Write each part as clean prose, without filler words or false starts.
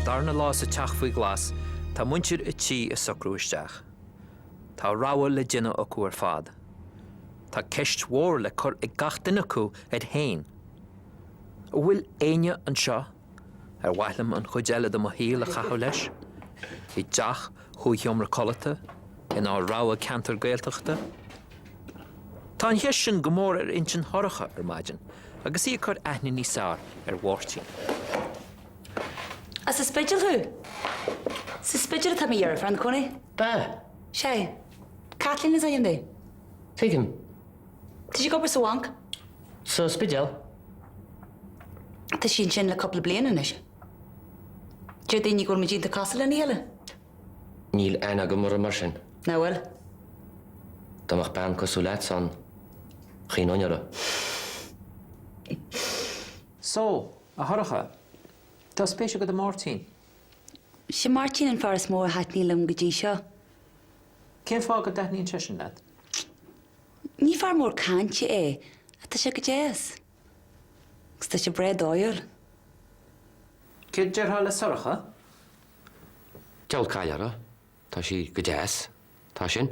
darna lá sa teach faoi ghlas, tá muintir a' tí ag socrú isteach. Tá rogha le déanamh acu ar fad. Tá ceist mhór le cur ag gach duine acu air féin. An bhfuil éinne anseo ar mhaith liom an chuid eile de mo shaol a chaitheamh leis? I dteach chúig sheomra codlata, inár rogha ceantar Gaeltachta? Tá an cheist sin go mór ar intinn Shorcha ar maidin agus í ag cur aithne níos fearr ar Mháirtín. As an Spidéal thú? Sa Spidéal atá mo dheirfiúr ina cónaí. Bea? Sea. Caitlín is ainm di. Tuigim. Tá sí ag obair sa bhanc. Sa Spidéal? Tá sí ansin le cúpla bliain anois. Deir daoine go bhfuil muid iontach cosúil lena chéile. Níl aithne agam orthu mar sin. Nach bhfuil? Dá mbeadh bean cosúil leatsa ann, chuimhneoinn orthu. So, a Shorcha, tá spéis agat i Máirtín? Sé Máirtín an fear is mó a thaitníonn liom go dtí seo. Cén fáth go dtaitníonn seisean leat? Ní fear mór cainte é, ach tá sé go deas. Agus tá sé breá dóighiúil. Céard déarfá le Sorcha? Diabhal caill uirthi. Tá sí go deas. Tá sin.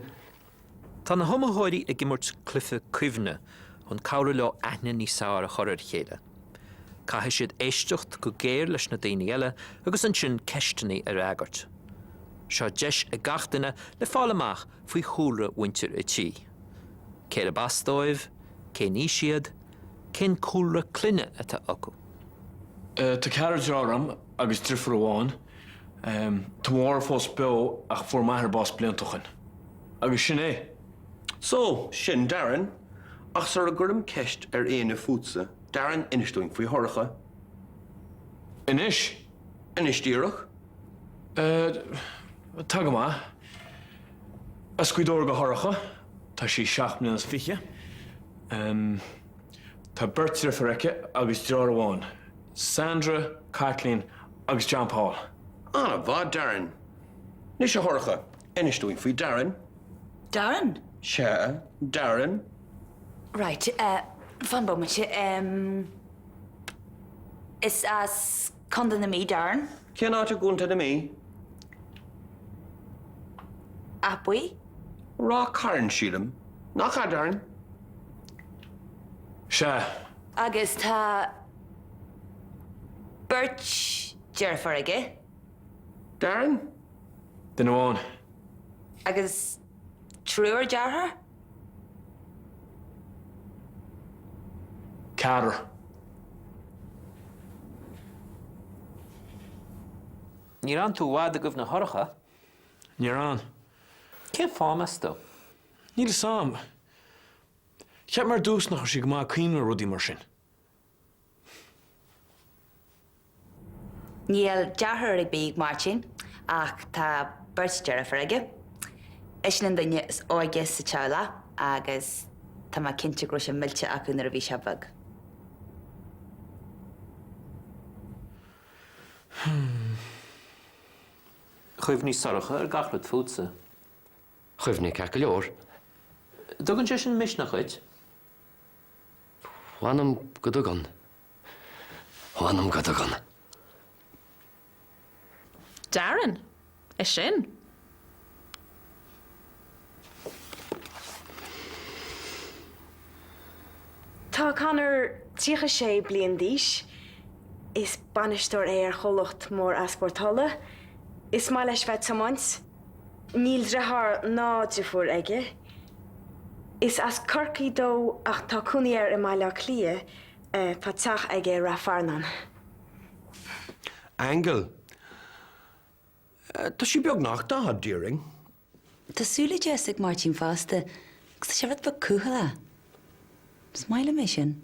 Tá na hiomaitheoirí ag imirt cluiche cuimhne chun cabhrú leo aithne níos fearr a chur ar a chéile. Caithfidh siad éisteacht go géar leis na daoine eile agus ansin ceisteanna a fhreagairt. Seo deis ag gach duine le fáil amach faoi chúlra mhuintir a' tí. Cérb as dóibh, cén aois iad, cén cúlra clainne atá acu. Tá ceathrar deartháir agam agus driofúr amháin. Tá mo mháthair fós beo ach fuair m'athair bás blianta ó shin. Agus sin é. So, sin Darren. Ach sara gcuirim ceist ar éinne fútsa, Darren, inis dúinn faoi Shorcha. Anois? Anois díreach. Tá go maith. As Gaoth Dobhair do Shorcha. Tá sí seacht mbliana is fiche. Tá beirt driofúr aici agus deartháir amháin, Sandra, Caitlín agus John Paul. An-mhaith, Darren. Anois a Shorcha, inis dúinn faoi Darren. Darren? Sea, Darren. Right, fan bomaite. Is as Contae na Mí Darren. Cén áit i gContae na Mí? Áth Buí? Ráth Cairn, sílim. Nach ea, Darren? Sea. Agus tá beirt deirfiúr aige. Darren? Duine amháin. Agus triúr deartháir? Ceathrar. Níor fhan tú i bhfad i gcuimhne Shorcha. Níor fhan. Cén fáth, meas tú? Níl 'fhios a'm. Cheap mé ar dtús nach raibh sí go maith ag cuimhneamh ar rudaí mar sin. Níl deartháir ar bith ag Máirtín ach tá beirt deirfiúr aige. Eisean an duine is óige sa teaghlach agus tá mé cinnte go raibh sé millte acu nuair a bhí sé beag. Chuimhnigh Sorcha ar gach rud fútsa. Chuimhnigh ceart go leor. Tugann sé sin misneach dhuit? Mh'anam go dtugann. Mh'anam go dtugann. Darren, É sin? Tá Conor 36 bliain d'aois. Is bainisteoir é ar chomhlacht mór easpórtála. Is maith leis bheith ag tiomáint. Níl deartháir ná deirfiúr aige. Is as Corcaigh dó ach tá cónaí air i mBaile Átha Cliath. Tá teach aige i Rath Fearnáin. Aingeal, Tá sí beagnach 40, déarfainn. Tá súile deasa ag Máirtín fosta agus tá sé rud beag cúthaileach. Is maith liom é sin.